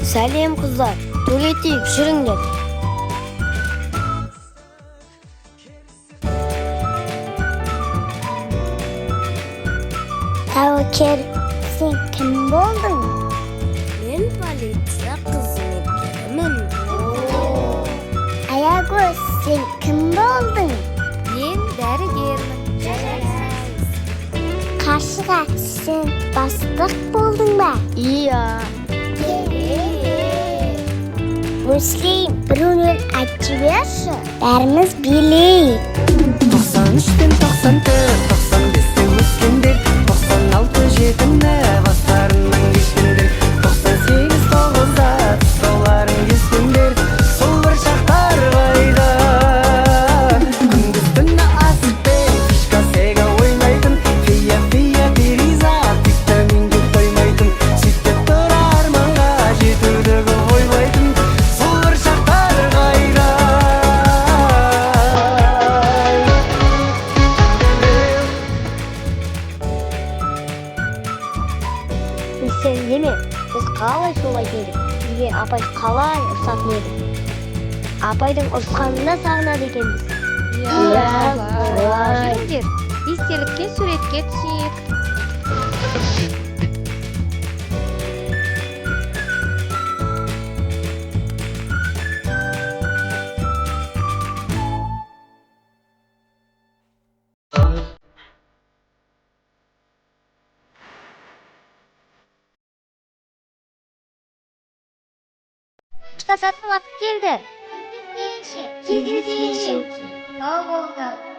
Сәлем, қыздар. Төлетейік, жүріңдер. Тәуекел, сен кім болдың? Мен полиция қызметкерімін. Аягөз, сен кім болдың? Мен дәрігермін. Қаршыға, сен бастық болдың ба? Иә. Мөслим, бір өлең айтып жіберші. Бәріміз билейік. 93 пен 94, 95-те өскендер, 96 жетіні бастарынан кешкендер, 98 тоғызда тұсауларын кескендер, сол бір шақтар қайда? Күндіз түні асықпен фишка, сега ойнайтын, фея, фея, перизат витаминге тоймайтын, сөйтіп тұра арманға жетуді көп ойлайтын, сол бір шақтар қайда? Естеріңде ме, біз қалай шулайтын едік? Бізге апай қалай ұрсатын еді? Апайдың ұрысқанын да сағынады екенбіз. Иә. Солай. Жүріңдер, естелікке суретке түсейік. Ұстазатын уақыт келді. Кездескенше. Сау болыңдар.